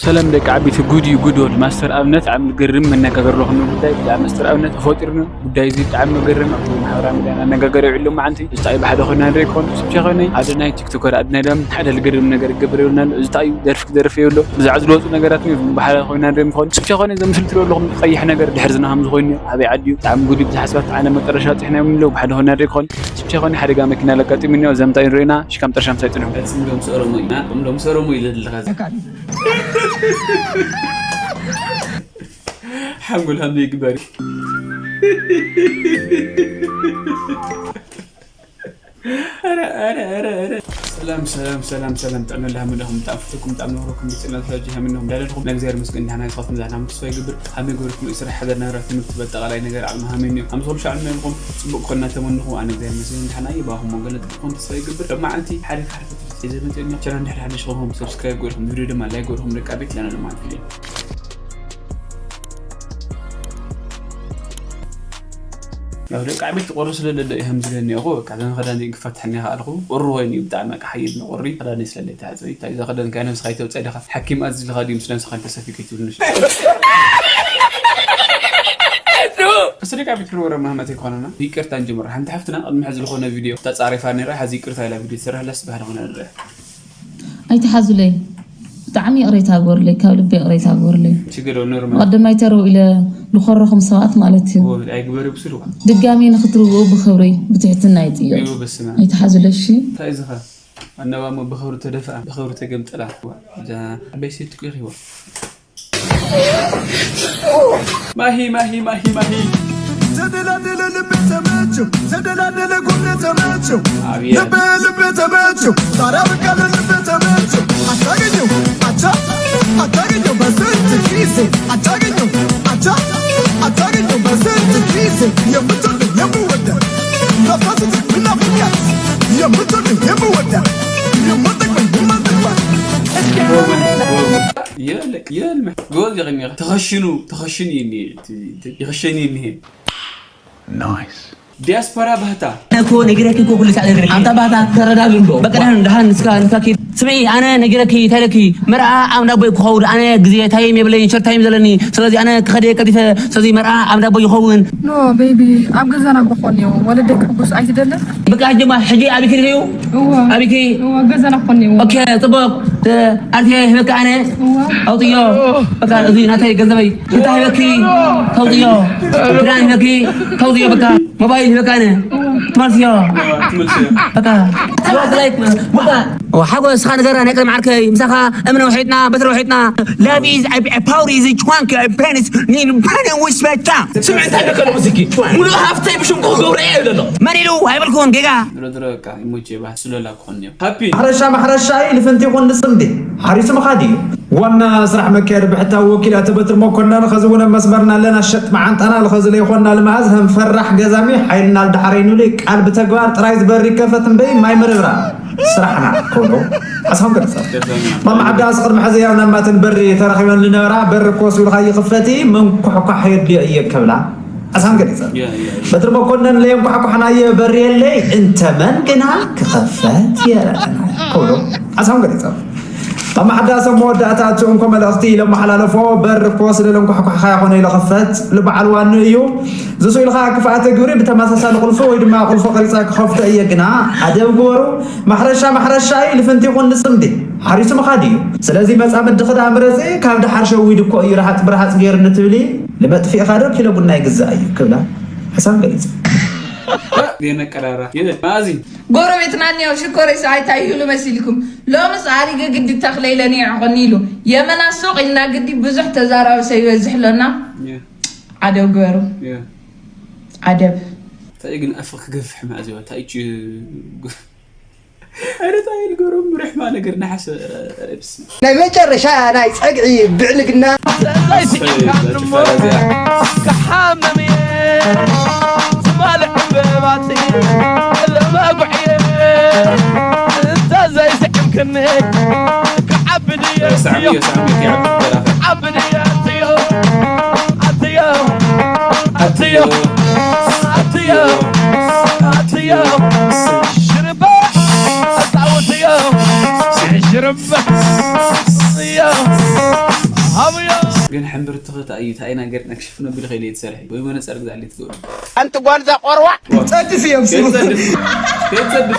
ሰላም ደቂ ዓበይቲ፣ ጉድ እዩ ጉድ። ወዲ ማስተር ኣብነት ብጣዕሚ ዝገርም መነጋገሪ ኣለኹም ጉዳይ። ብዛዕባ ማስተር ኣብነት ተፈጢሩና ጉዳይ እዚ ብጣዕሚ መገረም። ኣብ ማሕበራዊ ሚድያ ኣነጋጋሪ ውዒሉ መዓንቲ። እዚ ታይ ብሓደ ኮይና ንርኢ ክኾን ስብቻ ኮይነ ሓደ ናይ ቲክቶከር ኣድናይ ደም ሓደ ዝገርም ነገር ይገብር ይብልና ኣሎ። እዚ ታይ እዩ? ደርፊ ክደርፍ ይብሎ። ብዛዕባ ዝለወጡ ነገራት ነው ብሓደ ኮይና ንርኢ ክኾን ስብቻ ኮይነ። ዘምስል ትሪኦ ኣለኹም ቀይሕ ነገር ድሕር ዝናሃም ዝኾይኑ ኣበይ ዓዲ እዩ? ብጣዕሚ ጉድ እዩ። ብዝሓስባት ዓለም መጠረሻ ጥሕና እዮም ብሓደ ኮይና ንርኢ ክኾን ስብቻ ኮይነ። ሓደጋ መኪና ለጋጢሙ እኒኦ። ዘምታይ ንሪእና ሽካም ጠርሻም ሳይጥንሑ። ጽምዶም ሰረሙ ኢና፣ ጽምዶም ሰረሙ ኢለ ዘለኻ። ሓንጎል ሃም ይግበር። ኧረ፣ ኧረ፣ ኧረ፣ ኧረ። ሰላም፣ ሰላም፣ ሰላም፣ ሰላም። ጥዕና ለሃመዳኹም፣ ብጣዕሚ ፍቱኩም፣ ብጣዕሚ ነውረኩም፣ ብጽዕና ተፈጅ ሃምነኹም። ዳለኹም፣ ናይ እግዚኣብሔር ምስጋና፣ ንሕና ንስኻትኩም ዛና ምትስፋ ይገብር። ሃመይ ጎረኩም፣ ስራሕ ሃገር፣ ናብራት ትምህርቲ፣ በጠቓላይ ነገር ዓቕሚ ሃመይ ነይሩ። ኣምሰሉ ሻዕ ነይርኩም፣ ጽቡቕ ኮና ተመንኹ። ኣነ እግዚኣብሔር ምስጋና፣ ንሕና ይባኹም፣ ወገለ ጥቅም ተስፋ ይገብር። ሎማዓንቲ ሓደ ካርተ ሒዘ መፅእ። ቻናል እንድሕር ሓድሽ ኾንኩም ሰብስክራይብ ገርኩም፣ ቪድዮ ድማ ላይክ ገርኩም፣ ደቂ ቤት ለና ለማለት ቪድዮ። ያው ደቂ ቤት ቁሪ ስለ ለለ ይህም ዝለኒ እኮ፣ ካብዘን ኸዳን ክፈትሐኒ ከኣልኹ፣ ቁሪ ኮይኑ እዩ ብጣዕሚ፣ በቃ ሓይል ንቁሪ። ኸዳን ስለለ ተዓጽቢ፣ እንታይ እዛ ኸዳን ካይ ነብስኻ ይተውፀ ደኻ፣ ሓኪም ኣዝልኻ ድዩ ምስ ነብስኻ እንተሰፊ ከይትብልንሽ። እሱ ደቂ ቤት ክንወረ ማህመት ይኮነና። ይቅርታ እንጀምር። ሓንቲ ሓፍትና ቅድሚ ሕዚ ዝኾነ ቪድዮ ተጻሪፋ ነይራ፣ ሕዚ ይቅርታ ኢላ ቪድዮ ትሰርሕ፣ ለስ ባህል ኾነ ንርአ። ኣይትሓዙለይ። ብጣዕሚ ይቕሬታ ግበሩለይ፣ ካብ ልቢ ይቕሬታ ግበሩለይ። ችግር የለውም፣ ኖርማል። ቀዳማይ ተረው ኢለ ልኾረኹም ሰባት ማለት እዩ። ኦ፣ ኣይግበር ብስሩ። ድጋሚ ንኽትርውኡ ብኽብሪ ብትሕትና ይጥየቕ። እዩ፣ በስመ ኣብ። ኣይትሓዙለይ እሺ። እንታይ እዚ ኸ? ኣነባሞ ብኽብሪ ተደፍኣ፣ ብኽብሪ ተገምጠላ። እዛ ዓበይ ሴት እኮ ይኽዋ። ማሂ፣ ማሂ፣ ማሂ፣ ማሂ። ተደላደለ ልቤ ተመቸው፣ ተደላደለ ጎኔ ተመቸው። አቤት። ልቤ ልቤ ተመቸው፣ ዛሬ አበቃለ ልቤ ተመቸው። አታገኘው አቻ፣ አታገኘው በስንት ጊዜ፣ አታገኘው አቻ፣ አታገኘው በስንት ጊዜ። የምትወደው የምወደው ናፍቆት ምናፍቃት፣ የምትወደው የምወደው የማጠቅመኝ የማጠቅማት። የለ፣ የለ። ጎበዝ ይቕኒ። ተኸሽኑ፣ ተኸሽኑ ይኒ፣ ይኸሸኒ ይኒ። ናይስ። ዲያስፖራ ባህታ። እኮ ነግረኪ እኮ ኩሉ ሰዓት ነግረኪ። ኣንታ ባህታ ተረዳዱ እንዶ። በቃ ደህና ደህና ንስካ ንስካ ኪድ። ስምዒ ኣነ ነግረኪ ተለኪ መርዓ ኣብ እንዳቦይ ክኸውን ኣነ ግዜ ታይም የብለይን ሸር ታይም ዘለኒ። ስለዚ ኣነ ክኸደ ቀልጢፈ። ስለዚ መርዓ ኣብ እንዳቦይ ይኸውን። ኖ ቤቢ ኣብ ገዛና በኾን እዩ ወለደይ ክሕጉስ ኣይትደልን። በቃ ጀማ ሕጂ ኣብ ይክልዩ እዋ። ኣቢኪ እዋ ገዛና ኮኒ እዋ። ኦኬ ጽቡቅ። ኣርቴ ህበካ ኣነ እዋ። ኣውጥዮ። በቃ እዚ ናተይ ገንዘበይ። እንታይ ህበኪ? ተውጥዮ። ክዳን ህበኪ? ተውጥዮ በቃ። ሞባይል ህበካ ኣነ። ትመልስዮ። በቃ። ስዋት ላይክ በቃ። ሓጎስ እስኻ ንገራ ናይ ቅድሚ ዓርከይ ምሳኻ እምነ ውሒጥና በትሪ ውሒጥና። Love is a power is a trunk a penis need penis with sweat. ስምዒት ኣለካ ሎምስኪ ሙሉእ ሃፍተይ ብሽምኩ ክገብረ እየ ይብለሎ። መን ኢሉ ኣይበልኩን ጌጋ። ድሮ ድሮ በቃ ይሞቼ ባህ ስለላ ክኾን እዮም ሃፒ። ማሕረሻ ማሕረሻ እዩ ልፍንቲ ይኹን ንጽምዲ ሓሪሱ ምኻድ እዩ። ዋና ስራሕ መካየዲ ብሕታዊ ወኪል ኣቶ በትር መኮነን ኸዚ እውን ኣብ መስመርና ኣለና። ሸጥ መዓንጣና ልኸዚ ለይኾንና ልመሃዝ ከም ፈራሕ ገዛሚ ሓይልና ልዳሓረይ ንብሊ ቃል ብተግባር ጥራይ ዝበሪ ከፈት እምበይ ማይ ምርብራ ስራሕና ክብሉ ሓሳቦም ገለጸ። ማማ ዓዳስ ቅድሚ ሕዚ ያው ናማትን በሪ ተረኺበን ልነበራ በሪ ኮስ ኢልካ ይኽፈቲ ምንኩሕኳሕ የድልዮ እየ ክብላ ሓሳቦም ገሊጸን። በትሪ መኮነን ለየንኳሕኳሕናዮ በሪ የለይ እንተመን ግና ክኸፈት የረኣና ክብሉ ሓሳቦም ገሊጸን። ማማ ዓዳስ ኣብ መወዳእታ እቲ እንኮ መልእኽቲ ኢለ መሓላለፎ በሪ ኮስ ኢለ ለንኳሕኳሕካ ይኾነ ኢለ ክፈት ልበዓል ዋኑ እዩ። ዝሱ ኢልካ ክፍኣተ ግብሪ ብተመሳሳሊ ቁልፎ ወይ ድማ ቁልፎ ቀሪጻ ክኸፍቶ እየ ግና ኣደብ ግበሩ። ማሕረሻ ማሕረሻ እዩ ልፍንቲ ይኹን ንጽምዲ ሓሪሱ ምኻድ እዩ። ስለዚ መጻምዲ ክዳ ምረጺ ካብ ደሓር ሸዊድ እኮ እዩ ረሃጽ ብረሃጽ ገይሩ ንትብሊ ንመጥፊእኻ ዶ ኪሎ ቡና ይግዛእ እዩ ክብላ ሓሳብ ገሊጹ። የነቀራራ ይበል ማዚ ጎረቤትና እኒኦ ሽኮረይ ሰዓይ እንታይ ይብሉ መሲልኩም? ሎምስ ኣሪገ ግዲ ተኽለ ኢለ ኒዕቆኒ ኢሉ የመና ሱቕ ኢልና ግዲ ብዙሕ ተዛራቢ ሰብ ይበዝሕ ኣሎና። የ- ዓደብ ግበሩ። የ- ዓደብ እንታይ ግን ኣፍ ክገፍሕ ማእዚዋ እንታይ ጭ- ኣረ ታይ ልገሮም ርሕማ ነገር ናሓሰ ርብስ ናይ መጨረሻ ናይ ጸግዒ ብዕልግና። ሰይ እዛ ጭፈራ እዚኣ። ክሓምም እየ ትማል ዕምበባቲ ለማጉዕ እየ እንተ ዘይስዕምክኒ ክዓቢ ድየ ሳዕሚ እዮ ሳዕሚ እዮ ክዓቢ ድየ ኣትዮ ኣትዮ ኣትዮ ኣትዮ ኣትዮ ሽርባ ኣጻውትዮ ሽርባ ኣትዮ ግን ሕምብርትኺ እንታይ እዩ? እንታይ ኢና ገርና ክሽፍኖ ቢልኺ ኢለ እየ ትሰርሒ? ወይ መነጸር ግዛዕሊ ትገብሪ? ሓንቲ ጓል እዛ ቆርዋ ትጸድፍ እዮም ስሙ። ከይትጸድፍ። ከይትጸድፍ።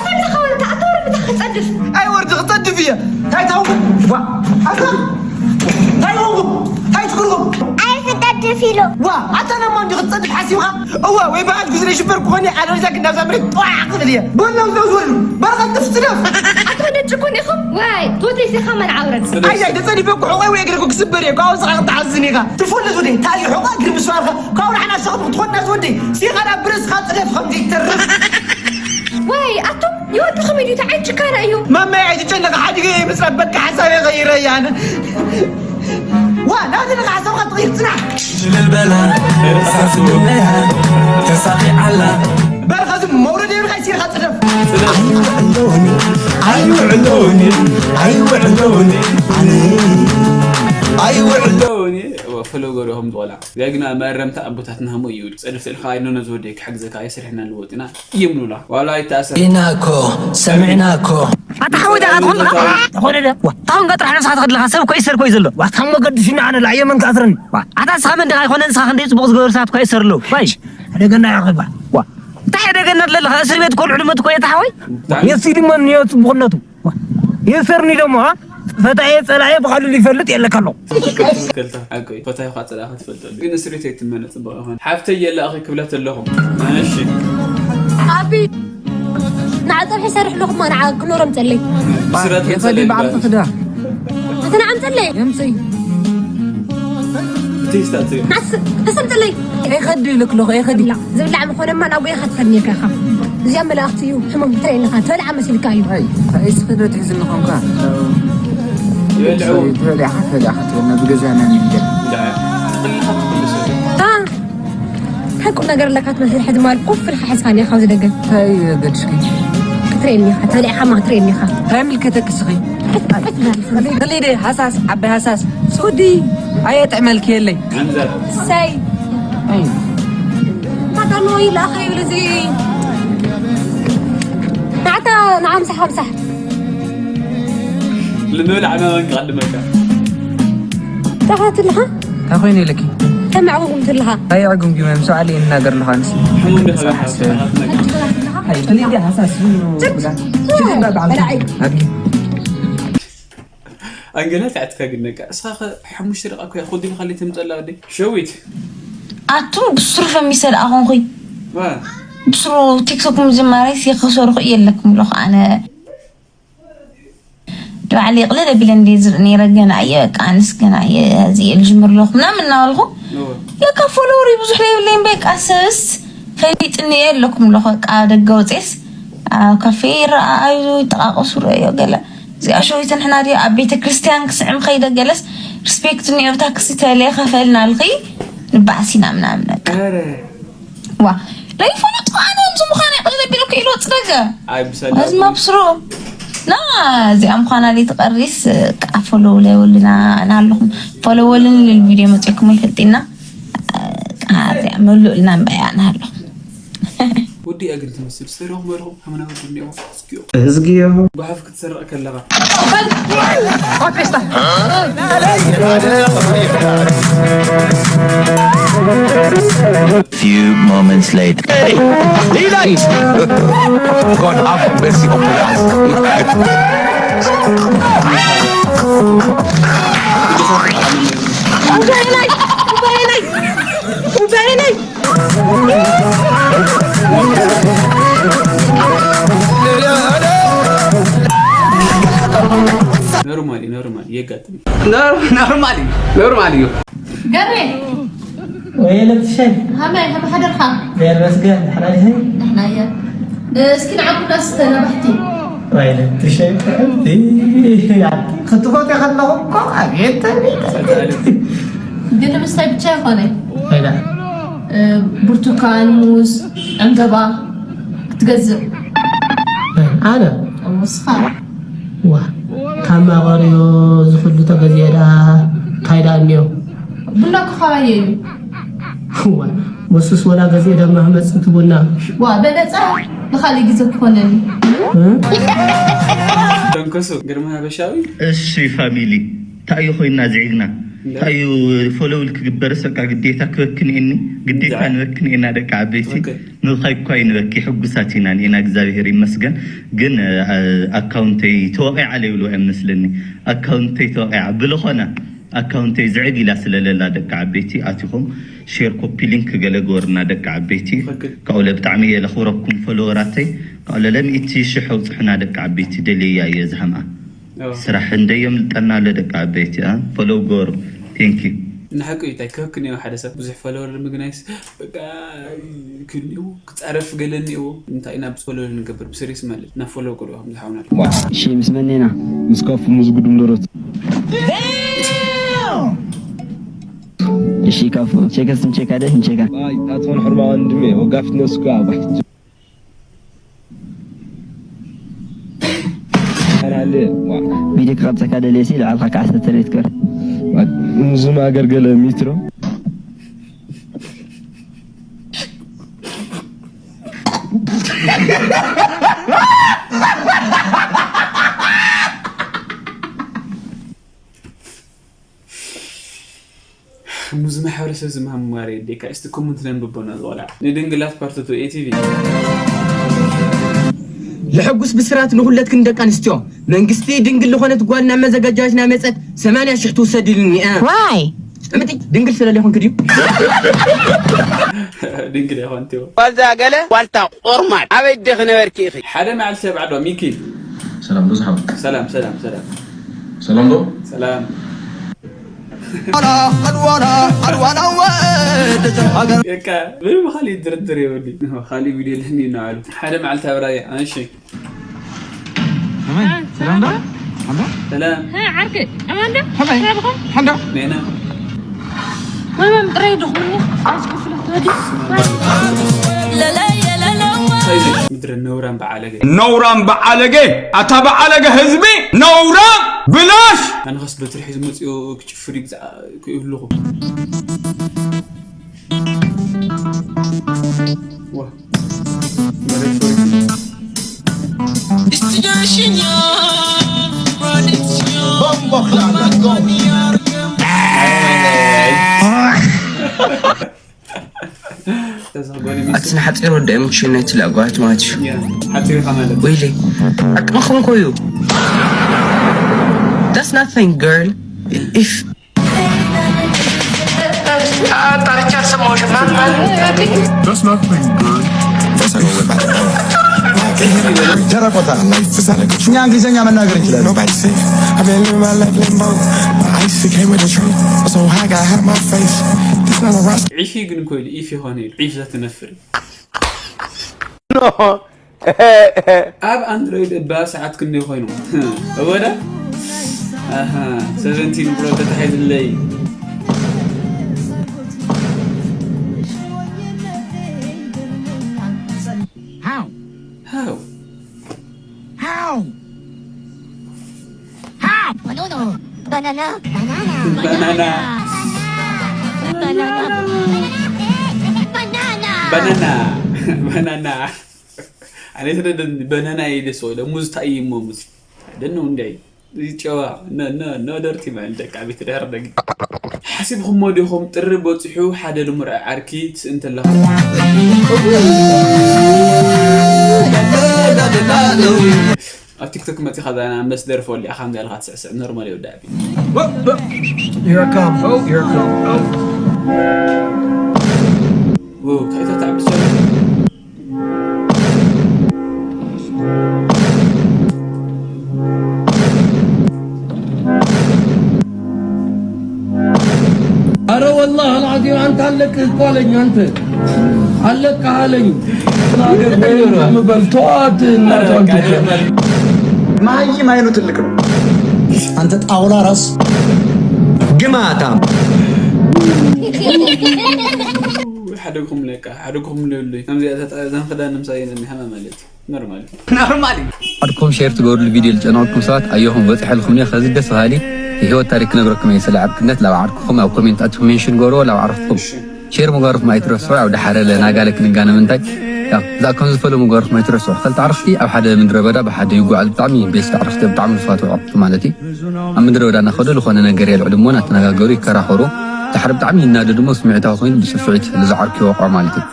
ኣይወርድ ክጸድፍ እየ። እንታይ ታውቁ? ዋ፣ ኣታ፣ እንታይ ሆንኩም? እንታይ ትግርኩም? ኣይትጸድፍ ኢሉ። ዋ፣ ኣታ ነማ እንዲ ክትጸድፍ ሓሲብካ? እዋ፣ ወይ በዓል ግዝረ ሽበር ክኾን እየ፣ ኣለበለዚያ ግን ናብዛ መሬት ጧዕ ክብል እየ። በል ናብዛ ዝወርዱ። በል ቀልጥፍ ጽደፍ። ኣታ ወደ ጭኩን ኢኹም? ዋይ፣ ቶተይ ሴኻ መን ዓውረድ? ጽደፍ። ኣይ፣ ኣይ፣ ተጸዲፈ እኮ ሕቖይ ወይ እግረይ ክስበር እየ። ካብኡ ንስኻ ክትሓዝን ኢኻ። ትፈልጥ ወደይ፣ እንታይ እዩ ሕቖ እግሪ ምስባርካ? ካብኡ ንዓና ሸኽሚ ክትኾንና ዝወደይ። ሲኻ ናብ ብርእስኻ ጽደፍ ከም ዘይተርፍ። ዋይ፣ ኣቱም ይወድኹም እዩ፣ ተዓይ ጭካና እዩ። ማማይ ኣይትጨነቕ፣ ሓዲገ እየ ምስራት፣ በቃ ሓሳበይ ቀይረ እየ ኣነ። ዋ፣ ናብዚ ንኻ ሓሳብካ ትቕይር፣ ጽናሕ። ሽልል በላ፣ ርሳ ስጉመያ፣ ተሳኺዓላ። በል፣ ኸዚ መውረድ የብልካ፣ ይሲርካ ጽደፍ። ኣይውዕሎኒ፣ ኣይውዕሎኒ፣ ኣይውዕሎኒ፣ ኣነ ኣይውዕሎ- ሎኒ፣ ፈለጎ ዶ ከም ዝቆልዓ። ያ ግና መእረምታ ኣቦታትና ህሞ እዩ። ጸድፍ ተልካ ኣይኖነ ዝወደይ ክሕግዘካ እየ፣ ስርሕና ንልወጥ ኢና። ይምሉላ ዋላ ኣይተኣሰር። ኢና እኮ፣ ሰሚዕና እኮ። ኣታ ሓወይ፣ ዳኣ ትኾን ዳኣ? ዝኾነ ደ? ዋ፣ ታውን ገጥራሕ ነብስኻ ትኸድልኻ፣ ሰብ እኮ ይሰር እኮ እዩ ዘሎ። ዋ፣ ታሞ ገድፍና ኣነ ላዕየ መን ክኣስረኒ? ዋ፣ ኣታ ንስኻ መን ዲኻ ኣይኮነን፣ ንስኻ ክንደይ ጽቡቕ ዝገበሩ ሰባት እኮ ይሰርሉ። ዋይ። ሕደገና ያኸባ። ዋ፣ እንታይ ሕደገና ኣለኻ? እስር ቤት እኮ ልዕሊ ሞት እኮ እዩ፣ ኣታ ሓወይ። የሲ ድማ ንዮ ጽቡቕነቱ። ዋ፣ የሰርኒ ደሞ፣ ዋ። ፈታየ ጸላየ ብቐሊሉ ይፈልጥ የለካ ኣሎ። ትክክል፣ ትክክል። ሓቂ። ፈታይኻ ጸላእኻ ትፈልጠሉ። ግን እስር ቤት ኣይትመነ ጽቡቕ ይኾን። ሓፍተይ የላእኺ ክብለት ኣለኹ። እሺ። ኣቢ፣ ንዓ ጸብሒ ይሰርሕ ኣለኹ እሞ ንዓ ክኖሮም ጸለይ። ብስራት የኸዲ ክንጸለይ በዓል ይባላል። ትኽዳ። እቲ ንዓ ምጸለይ። የምጽይ። እቲ ይስታትዩ። ናስ፣ ተሰምጸለይ። ኤኸዲ ልክልኹ፣ ኤኸዲ። ዝብላዕ ምኾነማ ናብ ጎይኻ ትኸድኒ ኢልካ ኢኻ። እዚኣ መላእኽቲ እዩ፣ ሕሙም ትርእየኒ ኢኻ፣ ተበልዓ መሲልካ እዩ። ኣይ፣ ኣይ፣ እስኺ ዶ ትሕዝኒ ኾንካ? ይበልዑ። ትበልዕ ኢኻ፣ ትበልዕ ኢኻ ትብል፣ ናብ ገዛና ንንገር። እንታይ? ትቕልኻ ትቕልሰ። ታ፣ እንታይ ቁም ነገር ኣለካ ትመስል? ሕዚ ማል ኮፍ ኢልካ ሓዝካኒ ኢኻ ኣብዚ ደገ። እንታይ ገድሽኪ? ክትርእየኒ ኢኻ፣ ተበሊዕካ ማ ክትርእየኒ ኢኻ። እንታይ ምልከተኪ እስኺ? ሕት፣ ሕት በል። ኸሊደ ሃሳስ፣ ዓባይ ሃሳስ። ስኩዲ። ኣየጥዕመልኪ የለይ። ኣንዛር። ሰይ። ኣይ። ታታ ኖይ ላኸ ይብል እዚ። ናዕታ ንዓምሳ ሓምሳ። ልንብል ዓማመን ክቐድመካ። ተኻትልኻ? እንታይ ኮይኑ ኢለኪ? ተማዕጉጉም ትልኻ? ኣይ፣ ዕጉምጉመ፣ ምስ በዓል እየ እናገር ኣለኹ ኣንስ። ሕሙም ዲኻ? ሓስ-፣ ሓስ-፣ ኣይ፣ ኸሊደ ሃሳስ፣ ዝም ብላ። ችት! ሽቲ በዓል በላዒ። ኣድጊ። ኣንገላት ኣትካ ግን ነቃ። እስኻ ኸ ሓሙሽተ ደቂቃ እኮ እያ፣ ኹዲ ኢልካ ለይ ትምጸላ ወዲ። ሸዊት። ኣቱም ብስሩ ፈሚሰ ደኣ ኾንኹይ። ዋ። ብስሩ ቲክቶክ ምጅማረይ ሲ ክሰርኹ እየ ኣለኩም ኣለኹ ኣነ። ባዕለይ ቅልል ኣቢለ እንድየ ዝርኢ ነይረ፣ ገና እየ፣ በቃ፣ ኣነስ ገና እየ፣ ሕዚ እየ ዝጅምር ኣለኹ ምናምን እናበልኩ፣ እወ። ለካ ፎሎወር ብዙሕ ዘይብለይን፣ በቃ፣ ሰብስ ፈሊጥኒ እየ ኣለኩም ኣለኹ፣ በቃ፣ ደገ ወፅየስ፣ ኣብ ካፌ ይረኣዩ፣ ይጠቃቀሱ፣ ረእዮ፣ ገለ፣ እዚኣ ሸዊት ንሕና ድዮ ኣብ ቤተ ክርስቲያን ክስዕም ኸይደ፣ ገለስ፣ ሪስፔክት እኒኦ፣ ብታክሲ ተለየ ኸፈልና፣ ኣልኺ፣ ንባዕስ ኢና ምናምን፣ በቃ። ኧረ። ዋ፣ ለይፈለጡ ኣነ እምዚ ምዃነ ይቕልል ኣቢሉ ክኢሉ ወጽእ ደገ። ኣይ፣ ብሰላም። እዚ መብስሩ። ና፣ እዚኣ ምዃና ለይትቐሪስ፣ ቃ ፎሎው ለይወልና ናለኹም። ፎሎው ወልን ልል ቪድዮ መጺእኩም ይፈልጢና። ቃ እዚኣ መሉእልና እምበያ ናለኹም። ወዲ ኣግን ትመስል፣ ሰሪኹም ኣለኹም፣ ሃመና ወዲ እኒኦ። እዝግዮ። ጓሓፍ ክትሰርቕ ከለኻ። Few moments later. God have mercy upon us. ኖርማል እዩ፣ ኖርማል እዩ፣ የጋጥም። ኖር-፣ ኖርማል እዩ፣ ኖርማል እዩ። ገሬ። ወይ ለብትሸይ። ሃመይ፣ ሃመ ሓደርካ? ገር መስገን፣ ደሕና ዲኺ? ደሕና እየ። እስኪ ንዓኩላስ ተናባሕቲ። ወይ ለብትሸይ። ክትፎት ከለኹ እኮ፣ ኣቤት፣ ኣቤት፣ ኣቤት። ግን ምስታይ ብቻ ይኾነ። ኣይዳ። እ፣ ብርቱካን፣ ሙዝ፣ ዕምበባ ክትገዝእ። ኣነ? ወስኻ። ዋ፣ ታማ ቀርዮ ዝኽሉ ተገዝኤ ደኣ እንታይ ደኣ እኒኦ? ቡና እኮ ካባየ እዩ። ዋ፣ መሱስ ወላ ገዝኤ ደማ መጽእቲ ቡና። ዋ፣ በነጻ ንኻልእ ግዜ ክኾነኒ። እ? ተንከሱ፣ ግርማ ሀበሻዊ። እሺ ፋሚሊ፣ እንታይ እዩ ኮይንና ዝዒግና? እንታይ እዩ ፎሎው ክግበርስ በቃ ግዴታ ክበክን እኒ ግዴታ ንበክን ኢና ደቂ ዓበይቲ። ንኻይ እኳ ይንበኪ ሕጉሳት ኢና እኒና እግዚኣብሔር ይመስገን። ግን ኣካውንተይ ተወቂዓ ለይብሉ ኣይመስለኒ። ኣካውንተይ ተወቂዓ ብልኾነ ኣካውንተይ ዝዕግ ኢላ ስለለላ ደቂ ዓበይቲ ኣቲኹም ሼር ኮፒ ሊንክ ገለ ገበሩና ደቂ ዓበይቲ። ካብኡለ ብጣዕሚ እየ ለኽብረኩም ፎሎወራተይ። ካብኡለ ለሚእቲ ሽሕ ኣውፅሑና ደቂ ዓበይቲ ደልያ እየ ዝሃምኣ። ስራሕ እንደየምልጠና ኣሎ ደቂ ዓበይቲ። ፎሎው ገበሩ። ቴንኪዩ። ንሓቂ እዩ እንታይ ክህክን እዮ ሓደ ሰብ ብዙሕ ፎሎወር ንምግናይስ በቃ ክህልዎ ክፃረፍ ገለ እኒእዎ እንታይ ኢና ብፎሎወር ንገብር ብስሪስ ማለት ናብ ፎሎው ገሩ ከም ዝሓውና እሺ ምስ መኔና ምስ ካፉ ሙዝ ጉዱም ደሮት እሺ ካፉ ቼከስ ንቼካ ደሽ ንቼካ ኣይ ኣቶን ሕርማ ወንድሜ ወጋፊት ነስኩ ኣባሕት ቪድዮ ክቐርፀካ ደልየ ሲ ልዓልካ ከዓሰተ ሬት ገር እዙ ማገር ገለ ሚትሮ ሙዝ ማሕበረሰብ ዝምሃም ማሪ ዴካ እስቲ ኮመንት ነንብቦ ነዚ ቆልዓ ንድንግላት ፓርት ቱ ኤቲቪ ለሐጉስ ብስራት ንኹለትክን ደቂ ኣንስትዮ መንግስቲ ድንግል ዝኾነት ጓል ናብ መዘጋጃ ቤት ናመፀት ሰማንያ ሽሕ ትውሰድ ኢሉኒ። ዋይ? እምጥጭ ድንግል ስለለይኮንክ ድዩ? ድንግል ይኾን ትዮ ዋልታ ገለ ዋልታ ቆርማድ ኣበይ ደኺ ነበርኪ ኢኺ? ሓደ መዓልቲ ኣብ ዓድዋ ሚኪ ሰላም ዶ ዝሓው ሰላም ሰላም ሰላም ሰላም ዶ ሰላም በቃ ምንም ካሊእ ድርድር የብሉ ካሊእ ቪድዮ ለኒ እናበሉ ሓደ መዓልቲ ኣብ ራያ እሺ ሰላም ዶ ሰላም ዓርክ ኣማንዳ ሓንዳ ሜና ማማም ጥራይ ደኹምኒ ኣስክፍለት ወዲ ምድረ ነውራም በዓለገ ነውራም በዓለገ ኣታ በዓለገ ህዝቢ ነውራም ብላሽ ኣነኸስ በትሪ ሒዙ መፅኦ ክጭፍር ይግዛእ ክእልኹ ኣቲ ንሓፂር ወዳኢ ምክሽን ናይ ትላእ ጓት ማለት እዩ ወይለይ ኣቅምኹም ኮዩ That's nothing girl if ኣጣርቻ ሰማዎች ተረቆታ እኛ እንግሊዝኛ መናገር እንችላለን። ዒፊ ግን ኮይሉ ኢፍ ይኾነ ኢሉ ዒፍ ዘትነፍር ኣብ ኣንድሮይድ እባ ሰዓት ክንደይ ኮይኑ እወዳ ኣሃ ሰቨንቲን ብሮ ተታሒዝለይ How? How? How? How? Banana. Banana. Banana. Banana. Banana. Banana. Banana. ኣነ ስለ በናና እየ ደስ ወለ ሙዝ ታይ እሞ ሙዝ ደነው እንዳይ ጨዋ ነ ነ ነ ደርቲ ማለት ደቂ ቤት ድሕር ደቂ ሓሲብኹሞ ዲኹም ጥሪ በፂሑ ሓደ ልሙር ዓርኪ ትስእን ተለኻ ኣብ ቲክቶክ መፂኻ ዛና መስደር ፎሊ ኣኻም ዚኣልካ ትስዕስዕ ኖርማል ይወዳእ Here I come. Oh, here I come. Oh. Whoa, tight, tight, tight. አረ ወላሂ አልዓዚም አንተ አለቅህ እኮ አለኝ። አንተ አለቅህ አለኝ። ሀገር ምበል ተዋት እናቷን ትውሰድ። መሀይም አይኑ ትልቅ ነው። አንተ ጣውላ ራስ ግማታም። ሓደግኹም ለካ ሓደግኹም ለሉ ከምዚኣ እዛን ክዳን ንምሳይ ነኒ ሃመ ማለት ኖርማል ኖርማል ዓድኩም ሼር ትገብርሉ ቪድዮ ዝጨነቐኩም ሰባት ኣየኹም በፂሐልኩም እየ ከዚ ደስ በሃሊ የህይወት ታሪክ ክነግረኩም እየ ስለ ዓርክነት ላብ ዓርክኹም ኣብ ኮሜንት ኣትኩም ሜንሽን ገብርዎ ላብ ዓርክኹም ሼር ምግባርኩም ኣይትረስዑ ኣብ ደሓረ ለናጋለ ክንጋነ ምንታይ እዛ ከም ዝፈለሙ ገርኩም ኣይትረስዑ። ክልተ ኣዕርኽቲ ኣብ ሓደ ምድረ በዳ ብሓደ ይጓዓዙ። ብጣዕሚ ቤስት ኣዕርኽቲ፣ ብጣዕሚ ዝፋትሑ ኣዕርኽቲ ማለት እዩ። ኣብ ምድረ በዳ እናኸዱ ዝኾነ ነገር የልዕሉ እሞ እናተነጋገሩ ይከራኸሩ። ድሓር ብጣዕሚ ይናደዱ እሞ ስምዒታዊ ኮይኑ ብፅፍዒት ንዝዓርኩ ይወቕዖ ማለት እዩ።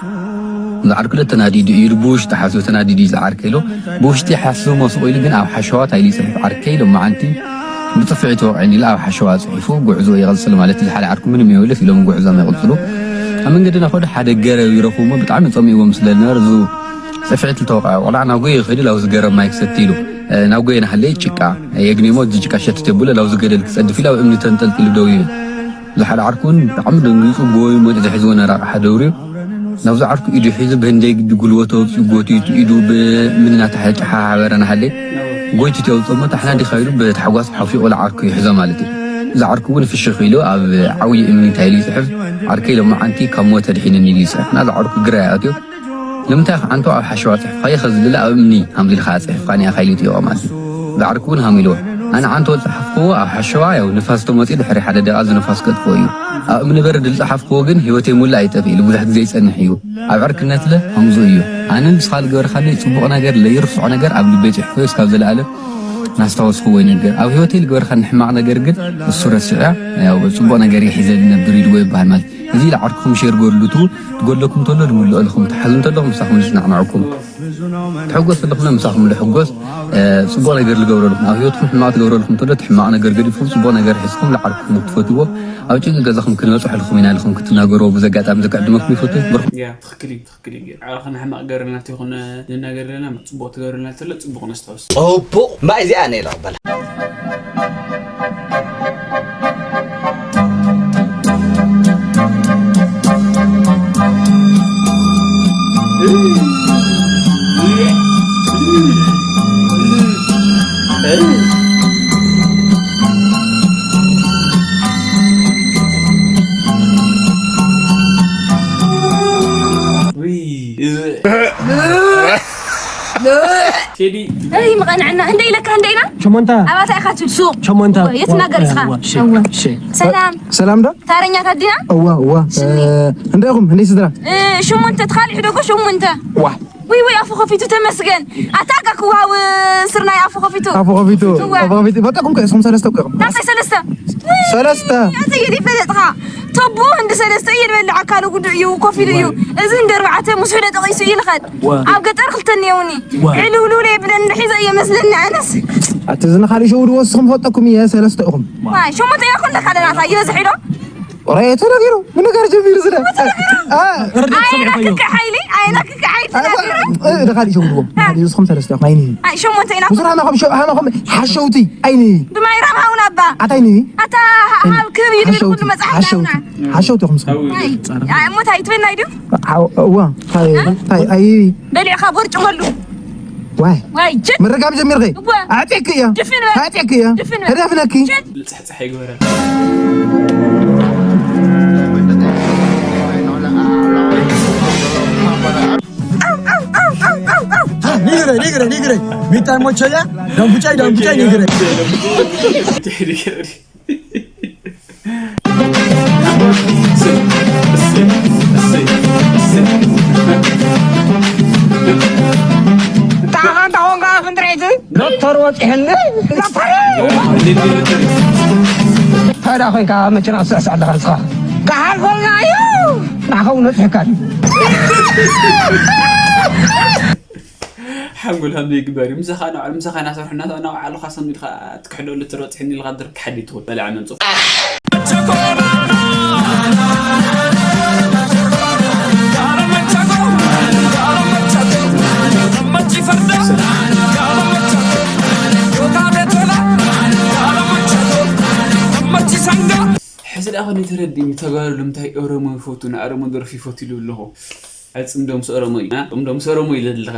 ዝዓርኩ ለ ተናዲዱ እዩ ኢሉ ብውሽጢ ሓስቡ ተናዲዱ እዩ ዝዓርከ ኢሉ ብውሽጢ ሓስቡ ሞ ስቕ ኢሉ ግን ኣብ ሓሸዋ እንታይ ኢሉ ይፅሕፍ ዓርከይ ሎማዓንቲ ብፅፍዒት ወቕዕኒ ኢሉ ኣብ ሓሸዋ ፅሒፉ ጉዕዞ ይቕፅል ማለት እዩ። ዝሓደ ዓርኩ ምንም የብልፍ ኢሎም ጉዕዞም ይቕፅሉ። ኣብ መንገዲ እናኸዱ ሓደ ገረብ ይረኽቡ እሞ ብጣዕሚ ፀሚእዎም ስለ ዝነበረ እዚ ፅፍዒት ዝተወቕዐ ቆልዓ ናብ ጎየ ይኸይዱ ላብዚ ገረብ ማይ ክሰቲ ኢሉ ናብ ጎየ ናሃለየ ጭቃ የግንሞ እዚ ጭቃ ሸትት የብሎ ላብዚ ገደል ክፀድፍ ኢሉ ኣብ እምኒ ተንጠልጢሉ ደው ይብል። ዝሓደ ዓርኩ እውን ብጣዕሚ ደንጊፁ ጎዩ መሊኡ ዝሒዝዎ ነራቕ ሓደውርዩ ናብዚ ዓርኩ ኢዱ ሒዙ ብህንደይ ግዲ ጉልበቱ ኣውፂኡ ጎቲቱ ኢዱ ብምንና ተሓጫሓሓበረ ናሃለየ ጎይቲቱ የውፅኦ እሞ ታሕና ዲኻ ኢሉ ብታሕጓስ ሓፊቑ ለዓርኩ ይሕዞ ማለት እዩ። ዝዓርኩ እውን ፍሽኽ ኢሉ ኣብ ዓብዪ እምኒ እንታይ ኢሉ ይፅሕፍ ዓርከይ ሎማዓንቲ ካብ ሞት ኣድሒንኒ ኢሉ ይፅሕፍ እና ዝዓርኩ ግራ ይኣትዮ። ንምንታይ ከ ዓንቶ ኣብ ሓሸዋ ጽሒፍካዮ ከዚ ልለ ኣብ እምኒ ሃምዚ ኢልካ ጽሒፍካኒ ኢኻ ኢሉ ይጥይቖ ማለት እዩ። ዝዓርኩ እውን ሃም ኢልዎ ኣነ ዓንቶ ዝጸሓፍክዎ ኣብ ሓሸዋ ያው ንፋስ ተመጺኡ ድሕሪ ሓደ ደቂቃ እዚ ንፋስ ከጥፍኦ እዩ። ኣብ እምኒ በረድ ዝጸሓፍክዎ ግን ህይወተይ ሙሉእ ኣይጠፍእ ኢሉ ብዙሕ ግዜ ይጸንሕ እዩ። ኣብ ዕርክነትለ ከምዚ እዩ። ኣነ ንስኻ ዝገበርካለይ ጽቡቕ ነገር ለይርስዖ ነገር ኣብ ልበይ ጽሒፈዮ እስካብ ዘለኣለም ናስታወስክዎ ይነግር። ኣብ ህይወተይ ዝገበርካኒ ሕማቕ ነገር ግን እሱ ረሲዐ ያው ጽቡቕ ነገር ይሒዘ ዝነብር ኢልዎ ይበሃል ማለት እዩ። እዚ ኢሉ ዓርክኹም ሸር ገርሉቱ ትጎድለኩም እንተሎ ድምልኦ ኣለኹም ትሓዙ እንተለኹም ምሳኹም ዝስናዕናዕኩም ትሕጎስ ኣለኹም ምሳኹም ልሕጎስ ጽቡቕ ነገር ልገብረልኩም ኣብ ህይወትኩም ሕማቕ ትገብረልኩም እንተሎ እቲ ሕማቕ ነገር ገዲፍኩም ጽቡቕ ነገር ሒዝኩም ልዓርክኹም ትፈትዎ ኣብ ጭንቂ ገዛኹም ክንበጽሐልኩም ኢና ኢልኩም ክትናገርዎ ብዚ ኣጋጣሚ ዘጋድመኩም ይፈቱ። ብርኹም። ያ ትኽክል እዩ። ትኽክል እዩ። ዓርኽና ሕማቕ ገርልና እንተይኮነ ንናገር ዘለና ጽቡቕ ትገብረልና እንተሎ ጽቡቕ ነስታውስ። ጽቡቕ እምባ እዚኣ ነይ ልቕበላ። ቴዲ እይ ምቐንዕና እንደ ኢለካ እንደ ኢና ሸሞንተ ኣባታ ኢኻ ትብል ሱቕ ሸሞንተ የትናገር ኢኻ እወ፣ እሺ፣ እወ። እሺ። ሰላም ሰላም ዶ? ታረኛታት ዲና እዋ እዋ ስኒ። እ፣ እንደ ኢኹም እንደ ስድራ እ፣ ሽሙንተ ትኻል ሕደጎ ሽሙንተ ዋ ወይ ወይ ኣፉ ከፊቱ ተመስገን ኣታ ኣጋ ክዋው ስርናይ ኣፉ ከፊቱ ኣፉ ከፊቱ እዋ። ኣፉ ከፊቱ በቃ ኩም ከስኩም ሰለስተ እኮ ኢኹም ናታይ ሰለስተ ሰለስተ ኣዘየዲ ፈለጥኻ ተቦ እንዲ ሰለስተ እዩ ዝበልዕ ኣካሉ ጉዱእ እዩ ኮፍ ኢሉ እዩ እዚ እንዲ ኣርባዕተ ምስ ሕደ ጠቒሱ እዩ ልኸድ ዋ። ኣብ ገጠር ክልተ እኒየውኒ ዋ። ዕልውልውለ ይብለኒ ሒዘ እየ መስለኒ ኣነስ ኣቲ እዚ ንኻልእ ሸው ድወስኹም ፈጠኩም እየ ሰለስተ ኢኹም ዋይ ሸሞንተ ኢና ኩለ ካለናታ ይበዝሕ ኢሎ ወረ ተነጊሩ ምንጋር ጀሚሩ ዝለ አ ርድእት ሰሚዕካዮ ኣይና ክክ ሓይሊ ኣይና ክክ ሓይሊ ተናጊሩ እ ንኻልእ ሸው ድዎም ንኻልእ እስኹም ሰለስተ ኢኹም ኣይኒ ኣይ ሸሞንተ ኢና ብዙር ሃማኹም ሸው ሃማኹም ሓሸውቲ ኣይኒ ብማይ ራም ሃውና ኣባ ኣታ ኣይኒ ኣታ ሃብ ክብ ይብል ሓሸውቲ ኩሉ መጽሓፍ ሓሸውቲ ናውና ሓሸውቲ ኢኹም እስኹም ኣይ ኣይ ሞት ኣይትበልና እዩ ድዩ ሓው እዋ ታይ ታይ ኣይ በሊዕኻ ቦርጭ መሉ ዋይ ዋይ ጅት ምርጋም ጀሚርኺ እወ። ኣዕጢቕኪ እያ ድፍን በል። ኣዕጢቕኪ እያ ድፍን በል። ህደፍነኪ ጅት ልጽሕጽሕ ይግበረል ኒግረ ኒግረ ኒግረ ሚታይ ሞቸያ ዳንጉጫይ ዳንጉጫይ ኒግረ ዶክተር ወፂሕኒ ዶክተር ታዲያ ኮይንካ መኪና ትስዕስዕ ኣለካ ንስኻ ክሓልፈልና እዩ ንዓኻ እውን ወፂሕካ እዩ ሓንጎል ሃምዘ ይግበር እዩ ምሳኻ ናውዓል ምሳኻ ናሰርሑ ናውዓልኻ ሰም ኢልካ ትክሕደሉ ትሮጥ ሕኒ ኢልካ ድርክ ሓዲ ትኹን በልዓ መንጹ ሕዚ ደኣ ኾነ ተረዲኒ ተጋሩ ንምንታይ ኦሮሞ ይፈቱ ንኣሮሞ ደርፊ ይፈቱ ይሉ ኣለኹ ኣጽምዶ ምስ ኦሮሞ እዩ ኣጽምዶ ምስ ኦሮሞ ኢለ ዘለኻ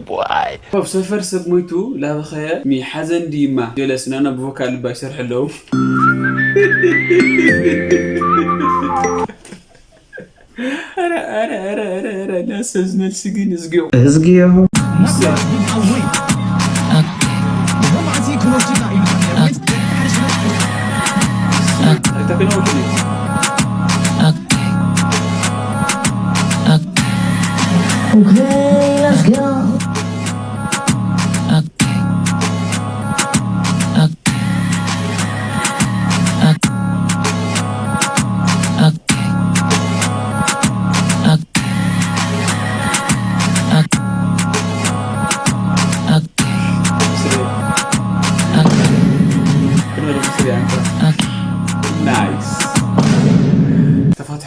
ቦይ ኣብ ሰፈር ሰብ ሞይቱ ላበኸየ ሚ ሓዘን ድይማ ገለ ስናና ብቮካል ልባ ይሰርሑ ኣለዉ ኧረ ኧረ ኧረ ኧረ ኧረ ዳሰዝ መልሲ ግን እዝጊዮ እዝጊዮ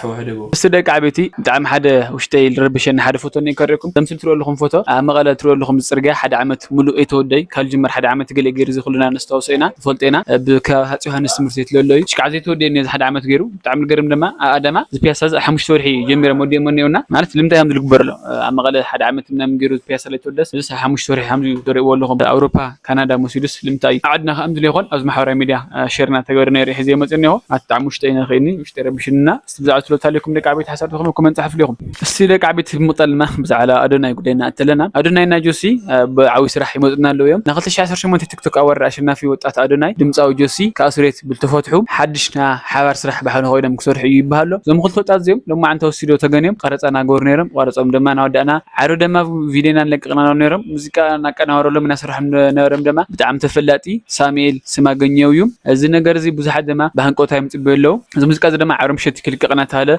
ተዋህደቦ። እስቲ ደቂ ዓበይቲ፣ ብጣዕሚ ሓደ ውሽጠይ ዝረብሸኒ ሓደ ፎቶ እኒኦ ከርእየኩም። ከምዚ ትሪእዎ ኣለኹም ፎቶ፣ ኣብ መቐለ ትሪእዎ ኣለኹም፣ እዚ ጽርግያ ሓደ ዓመት ሙሉእ ኣይተወደይ፣ ካብ ዝጅመር ሓደ ዓመት ገለ ገይሩ፣ እዚ ኩልና ነስታውሶ ኢና፣ ንፈልጦ ኢና። ኣብ ከባቢ ሃፀይ ዮሃንስ ትምህርቲ ቤት ለሎ እዩ። ሽቃዕ ዘይተወደየ እኒኦ፣ እዚ ሓደ ዓመት ገይሩ። ብጣዕሚ ዝገርም ድማ፣ ኣብ ኣዳማ፣ እዚ ፒያሳ እዚ ሓሙሽተ ወርሒ ጀሚሮም ወዲኦሞ እኒኦና። ማለት፣ ልምንታይ እዮም ዝግበር ኣሎ? ኣብ መቐለ ሓደ ዓመት ምናምን ገይሩ፣ ፒያሳ ላይ ተወደስ፣ እዚ ሓሙሽተ ወርሒ ሓምዚ ትሪእዎ ኣለኹም። ኣውሮፓ፣ ካናዳ መሲሉስ ልምንታይ እዩ? ኣብ ዓድና ከኣ ከምዚ ዘይኮን፣ ኣብዚ ማሕበራዊ ሚድያ፣ አ፣ ሸር እናተገበረ ነይሩ፣ ሕዚ መፅእ እኒኦ። ኣቲ ብጣዕሚ ውሽጠይ ነኺእኒ፣ ውሽጠይ ረቢሽኒ እና፣ እስቲ ብዛዕባ ትብሎ ኣለኩም ደቂ ዓበይቲ ሓሳብ ተኾነ ኮመንት ጻሕፉ ኣለኹም። እስቲ ደቂ ዓበይቲ ብምቕጣል ድማ ብዛዕባ ኣዶናይ ጉዳይ እናእተለና። ኣዶናይ እና ጆሲ፣ አ፣ ብዓብይ ስራሕ ይመፁና ኣለዉ እዮም። ና ክልተ ሺሕ ዓሰርተ ሸሞንተ ቲክቶክ ኣዋርድ ኣሸናፊ ወጣት ኣዶናይ፣ ድምፃዊ ጆሲ፣ ካብ እስር ቤት ብልተፈትሑ፣ ሓድሽ ና ሓባር ስራሕ ብሓደ ኮይኖም ክሰርሑ እዩ ይበሃሎ። እዞም ክልተ ወጣት እዚኦም ሎማዓንቲ ተወሲዶ ተገንዮም ቀረፃ እናገበሩ ነይሮም። ቀረፆም ድማ እናወዳእና፣ ዓርቢ ድማ ቪድዮና ንለቅቕ ኢና ነይሮም። ሙዚቃ እናቀናበረሎም እናሰርሖም ነበረም ድማ ብጣዕሚ ተፈላጢ ሳሙኤል ስማገኘው እዩ። እዚ ነገር እዚ ብዙሓት ድማ ብሃንቀውታ ይምጽበዩ ኣለዉ። እዚ ሙዚቃ እዚ ድማ ዓርቢ ምሸት ክልቀቕ እናተባህለ፣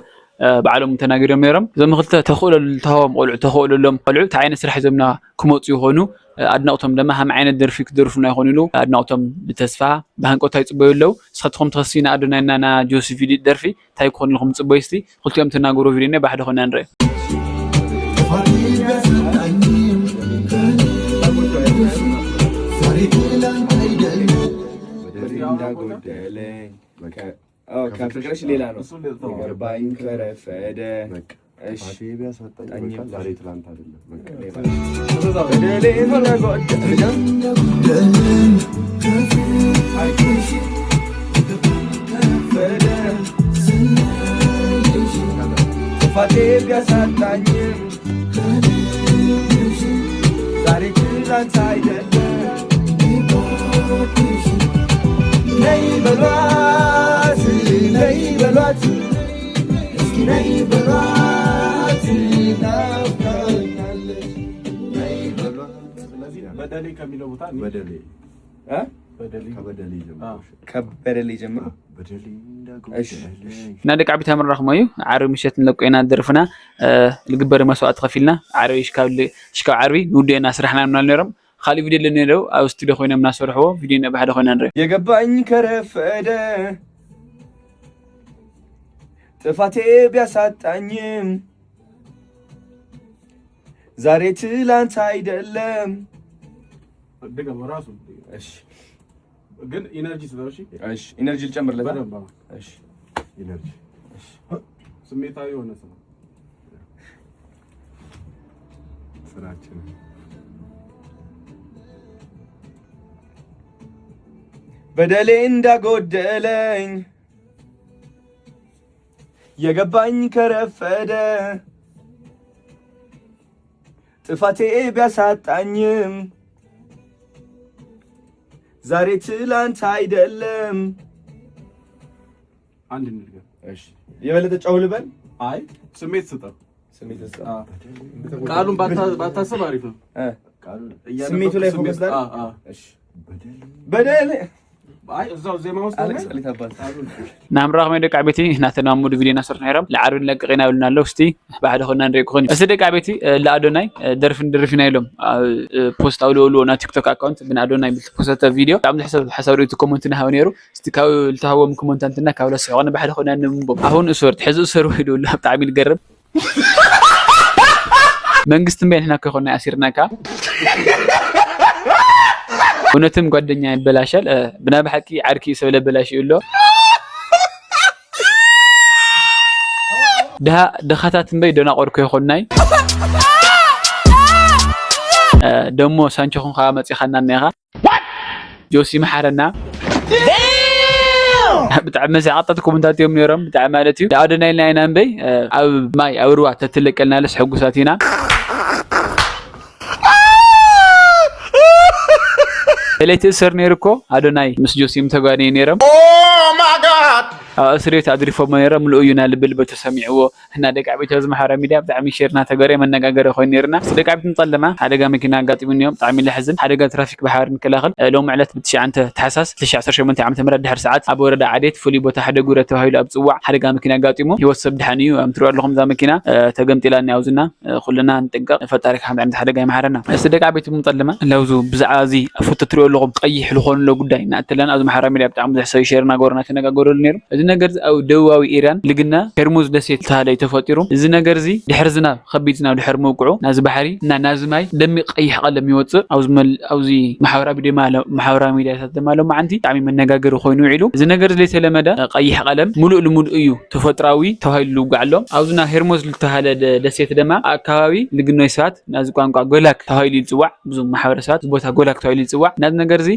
እ፣ ባዕሎም ተናጊሮም ነይሮም። እዞም ክልተ ተኽእሎ ዝተሃቦም ቆልዑ፣ ተኽእሎ ሎም ቆልዑ፣ እንታይ ዓይነት ስራሕ ሒዞምና ክመጹ ይኾኑ? እ፣ ኣድናቕቶም ድማ ሃም ዓይነት ደርፊ ክደርፉና ይኾኑ ኢሉ ኣድናቕቶም ብተስፋ ብሃንቀውታ ይጽበዩ ኣለዉ። ንስኻትኩም ተኸሲ ንኣዶናይና ና ጆሲ ቪድዮ ደርፊ እንታይ ክኾን ኢልኩም ትጽበዩ? እስቲ ክልቲኦም ተናገሩ ቪድዮ እኒኦ ብሓደ ኮይና ንርኢ። እንዳጎደለኝ በቃ። አዎ፣ ከፍቅርሽ ሌላ ነው። እሱ ሌላ ነው። ይገባኝ ከረፈደ። በቃ። እሺ። ጥፋቴ ቢያሳጣኝ ጠኝም። በቃ ዛሬ ትላንት አይደለም። በቃ ሌላ። በደሌ እንዳጎደለኝ ከረፈደ። ጥፋቴ ቢያሳጣኝም ዛሬ ትላንት አይደለም። ነይ በሏት፣ ነይ በሏት፣ እስኪ ነይ በሏት፣ ናፍቃኛለች። ነይ በሏት። ስለዚህ በደሌ ከሚለው ቦታ እንሂድ። በደሌ። እ? በደሌ። ከበደሌ ጀምሮ። አዎ። ከበደሌ ጀምሮ። በደሌ እንዳጎደለኝ። እሺ። እና ደቂ ዓቢት ኣምራኽሞ እዩ። ዓርቢ ምሸት ንለቆ ኢና ደርፍና፣ እ፣ ልግበር መስዋዕቲ ከፊልና። ዓርቢ ሽካብ ል-፣ ሽካብ ዓርቢ ንውድኦ ኢና ስራሕና ምናል ነይሮም። ካልእ ቪድዮ ኣለኒ ዶ ኣብ ስቱዲዮ ኮይኖም እናሰርሕዎ፣ ቪድዮ ኢና ብሓደ ኮይና ንርኢ። የገባኝ ከረፈደ ጥፋቴ ቢያሳጣኝም ዛሬ ትላንት አይደለም። ድገመው ራሱ። እሺ። ግን ኢነርጂ ስጠው፣ እሺ? እሺ፣ ኢነርጂ ልጨምርለት፣ አ? በደንብ፣ አዎ። እሺ። ኢነርጂ። እሺ። ስሜታዊ የሆነ ስራ። ስራችን። በደሌ እንዳጎደለኝ የገባኝ ከረፈደ ጥፋቴ ቢያሳጣኝም ዛሬ ትላንት አይደለም። አንድ እንድገም። እሺ። የበለጠ ጨው ልበል? አይ፣ ስሜት ስጠው። ስሜት ስጠው። አዎ። ቃሉን ባታ-፣ ባታስብ አሪፍ ነው። እ። ቃሉን እያነበብኩ ስሜቱ ላይ ስሜት፣ ፎከስ ላድርግ? አዎ፣ አዎ። እሺ። በደሌ። አይ፣ እዛው ዜማ ውስጥ አሌክስ ሆነ አሊት አባት። ቃሉን። ናምራኽ መይ ደቂ ዓበይቲ ናተና ሙድ ቪድዮ እናሰርሑ ነይሮም። ለዓርቢ ንለቅቕ ኢና ብልና ኣለዉ። እስቲ ብሓደ ኮይና ንርኢ ክኾን እዩ። እስቲ ደቂ ዓበይቲ፣ እ፣ ለኣዶናይ፣ እ፣ ደርፊ ንደርፍ ኢና ኢሎም፣ እ፣ ፖስት ኣውለውልዎ ና ቲክቶክ ኣካውንት ብን ኣዶናይ ብልተፖሰተ ቪድዮ። ብጣዕሚ ዝሕሰብ ሓሳብ ርእይቶ ኮመንት እናሃበ ነይሩ። እስቲ ካብ ልተሃቦም ኮመንታንትና ካብ ለስሕቆነ ብሓደ ኮይና ንምንቦም። ኣሁን እሶር፣ ሕዚ እሶር ወይ ዶ ኣሎ? ብጣዕሚ ልገርም። መንግስቲ እምበይ ንሕና ከይኮና ኣሲርናካ። እውነትም ጓደኛ ይበላሻል። እ፣ ብናይ ብሓቂ ዓርኪ ሰብ ለበላሽ እዩ ኣሎ። ድሃ፣ ድኻታት እምበይ ደናቆር ከይኮንናይ። እ፣ ደሞ ሳንቾ ኹንካ መጺኻና እኒኻ። ጆሲ መሓረና። ብጣዕሚ መሳቕጣት ኮመንታት እዮም ነይሮም፣ ብጣዕሚ ማለት እዩ። ኣዶናይ ኢልና ኢና እምበይ፣ ኣብ ማይ ኣብ ሩባ ተትለቀልና ለስ ሕጉሳት ኢና። ለይቲ እሰር ነይሩ እኮ ኣዶናይ ምስ ጆሲ ምተጓነዩ ነይሮም። Oh my God! ኣብ እስር ቤት ኣድሪፎሞ ነይሮም፣ ምሉእ እዩና ልብል በተሰሚዕዎ። እና ደቂ ዓበይቲ ኣብዚ ማሕበራዊ ሚድያ ብጣዕሚ ሼር እናተገበረ መነጋገሪ ኮይኑ ነይርና። ደቂ ዓበይቲ ንጸለማ ሓደጋ መኪና ኣጋጢሙ እኒኦም፣ ብጣዕሚ ለሕዝን ሓደጋ ትራፊክ ብሓባር ንከላኸል። እ፣ ሎሚ ዕለት ብትሽዓተ ታሕሳስ ክልተ ሺሕ ዓሰርተ ሸሞንተ ዓመተ ምህረት ድሕሪ ሰዓት ኣብ ወረዳ ዓዴት ፍሉይ ቦታ ሕደጉረ ተባሂሉ ኣብ ዝጽዋዕ ሓደጋ መኪና ኣጋጢሙ ህይወት ሰብ ድሓን እዩ። ከም ትሪኡ ኣለኹም እዛ መኪና፣ እ፣ ተገምጢላ እኒኣ ኣብዝና፣ እ፣ ኩልና ንጥንቀቕ። ፈጣሪ ካብ ከምዚ ዓይነት ሓደጋ ይምሓረና። እስቲ ደቂ ዓበይቲ ንጸለማ ለውዙ ብዛዕባ እዚ ፎቶ ትሪኡ ኣለኹም ቀይሕ ዝኾንሎ ጉዳይ እናእተለና ኣብዚ ማሕበራዊ ሚድያ ብጣዕሚ ብዙሕ ሰብ ሼር እናገበሩ እናተነጋገረሉ ነይሩ። እዚ ነገር እዚ ኣብ ደቡባዊ ኢራን ልግና ሄርሙዝ ደሴት ዝተባህለ እዩ ተፈጢሩ። እዚ ነገር እዚ ድሕሪ ዝናብ፣ ከቢድ ዝናብ ድሕሪ ምውቅዑ ናዚ ባሕሪ እና ናዚ ማይ ደሚቕ ቀይሕ ቀለም ይወፅእ። ኣብዚ መል-፣ ኣብዚ ማሕበራዊ ድማ ለ-፣ ማሕበራዊ ሚዲያታት ድማ ሎማዓንቲ ብጣዕሚ መነጋገሪ ኮይኑ ውዒሉ። እዚ ነገር እዚ ዘይተለመደ ቀይሕ ቀለም ሙሉእ ልሙሉእ እዩ ተፈጥራዊ ተባሂሉ ዝውጋዕ ኣሎ። ኣብዚ ናብ ሄርሙዝ ዝተባህለ ደ-፣ ደሴት ድማ ኣብ ከባቢ ልግኖይ ሰባት ናዚ ቋንቋ ጎላክ ተባሂሉ እዩ ዝፅዋዕ። ብዙም ማሕበረሰባት እዚ ቦታ ጎላክ ተባሂሉ ይፅዋዕ። ናዚ ነገር እዚ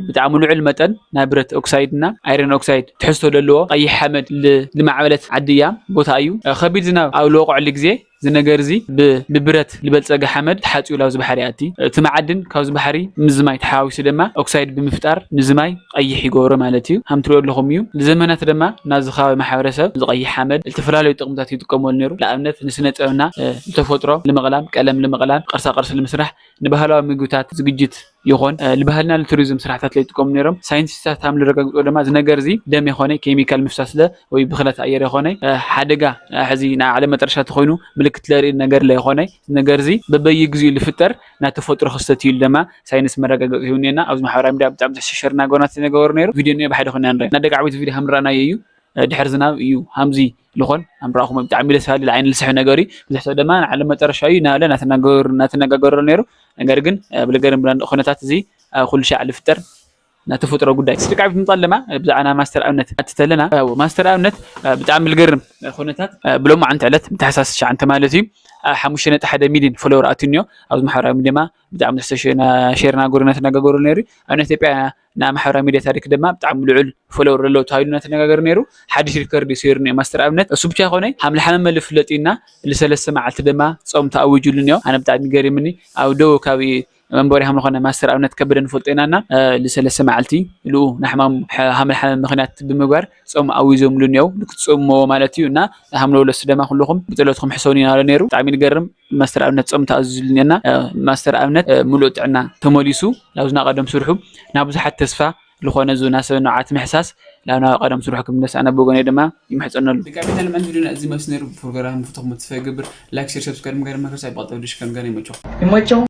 ብጣዕሚ ልዑል መጠን ናይ ብረት ኦክሳይድ እና ኣይረን ኦክሳይድ ትሕዝቶ ዘለዎ ቀይሕ ሓመድ ል-፣ ልማዕበለት ዓዲ እያ፣ ቦታ እዩ። ከቢድ ዝናብ ኣብ ልወቕዐሉ ግዜ እዚ ነገር እዚ ብ-፣ ብብረት ዝበልፀገ ሓመድ ተሓፂቡ ላብዚ ባሕሪ ኣቲ እቲ መዓድን ካብዚ ባሕሪ ምስ ማይ ተሓዋዊሱ ድማ ኦክሳይድ ብምፍጣር ንዚ ማይ ቀይሕ ይገብሮ ማለት እዩ። ከም ትሪኦ ኣለኹም እዩ። ንዘመናት ድማ ናዚ ከባቢ ማሕበረሰብ እዚ ቀይሕ ሓመድ ዝተፈላለዩ ጥቕምታት ይጥቀመሉ ነይሩ። ንኣብነት ንስነ ጥበብና ዝተፈጥሮ ንምቕላም፣ ቀለም ንምቕላም፣ ቅርሳ ቅርሲ ንምስራሕ፣ ንባህላዊ ምግብታት ዝግጅት ይኾን፣ ንባህልና ንቱሪዝም ስራሕታት ላይ ይጥቀሙ ነይሮም። ሳይንቲስታት ከም ዝረጋግፅዎ ድማ እዚ ነገር እዚ ደም የኾነ ኬሚካል ምፍሳስለ ወይ ብክለት ኣየር የኾነ ሓደጋ ሕዚ ንዓለም መጠረሻ ተኾይኑ ምልክት ለርኢ ነገር ለይኾነ ነገር እዚ በበይ ጊዜኡ ልፍጠር ናይ ተፈጥሮ ክስተት እዩ ኢሉ ድማ ሳይንስ መረጋገፂ ሂቡና። ኣብዚ ማሕበራዊ ሚድያ ብጣዕሚ ዝሕሸ ሸር እናገበርና ተነገበሩ ነይሩ። ቪድዮ እኒኦ ብሓደ ኮይና ንርኢ። ናደቂ ዓበይቲ ቪድዮ ሃምራና እዩ። ድሕሪ ዝናብ እዩ ሃምዚ ልኾን ኣምራኹም ብጣዕሚ ደስ ባሊ ልዓይኒ ልስሒ ነገር እዩ። ብዙሕ ሰብ ድማ ንዓለም መጠረሻ እዩ እናበለ እናተናገሩ እናተነጋገሩ ነይሩ። ነገር ግን ብልገርም ብላ ኩነታት እዚ ኩሉ ሻዕ ልፍጠር ናይ ተፈጥሮ ጉዳይ ስድቃ ቤት ምጣል ድማ ብዛዕባ ናይ ማስተር ኣብነት ኣትተለና ማስተር ኣብነት ብጣዕሚ ልገርም ኩነታት ብሎማዓንቲ ዕለት ብታሕሳስ ትሽዓንተ ማለት እዩ ሓሙሽተ ነጥቢ ሓደ ሚሊዮን ፎሎወር ኣትንዮ ኣብዚ ማሕበራዊ ሚድያ ብጣዕሚ ዝሕሰ ሸርና ጎረና ተነጋገሩ ነይሩ ኣብ ናይ ኢትዮጵያ ናይ ማሕበራዊ ሚድያ ታሪክ ድማ ብጣዕሚ ልዑል ፎሎወር ዘለዎ ተባሂሉ እናተነጋገሩ ነይሩ ሓድሽ ሪከርድ ይሰይሩ ነዩ ማስተር ኣብነት እሱ ብቻ ይኮነ ሓምለ ሓመመ ልፍለጥ ኢና ልሰለስተ መዓልቲ ድማ ፆም ተኣዊጁሉ ነዮ ኣነ ብጣዕሚ ገሪምኒ ኣብ ደቡብ ካብ መንበሪ ሃምልኾነ ማስተር ኣብነት ከበደ ንፈልጦ ኢና እና ልሰለስተ መዓልቲ ልኡ ንሕማም ሓምለ ሓመም ምክንያት ብምግባር ጾም ኣዊዞምሉ እኒአው ንክትጽምዎ ማለት እዩ እና ሃምለ ወለስ ደማ ኩልኹም ብጸሎትኩም ሕሰውኒ እናበለ ነይሩ ብጣዕሚ ንገርም ማስተር ኣብነት ጾም ተኣዚዙልኒ እና ማስተር ኣብነት ምሉእ ጥዕና ተመሊሱ ናብ ዝና ቀደም ስርሑ ናብ ብዙሓት ተስፋ ዝኾነ ዙና ሰብ ንዓት ምሕሳስ ናብ ናብ ቀደም ስርሑ ክምለስ ኣነ ብወገነይ ድማ ይምሕጸነሉ። ደቂ ኣቤት ኣለም ዕንዚ ዱና እዚ መስ ነይሩ ፕሮግራም ፍትኹም ተስፋ ይገብር ላይክ ሸር ሰብስክራይብ ምግባር መከርሳ ይባል ተወድሽ ከም ገና ይመቸው ይመቸው።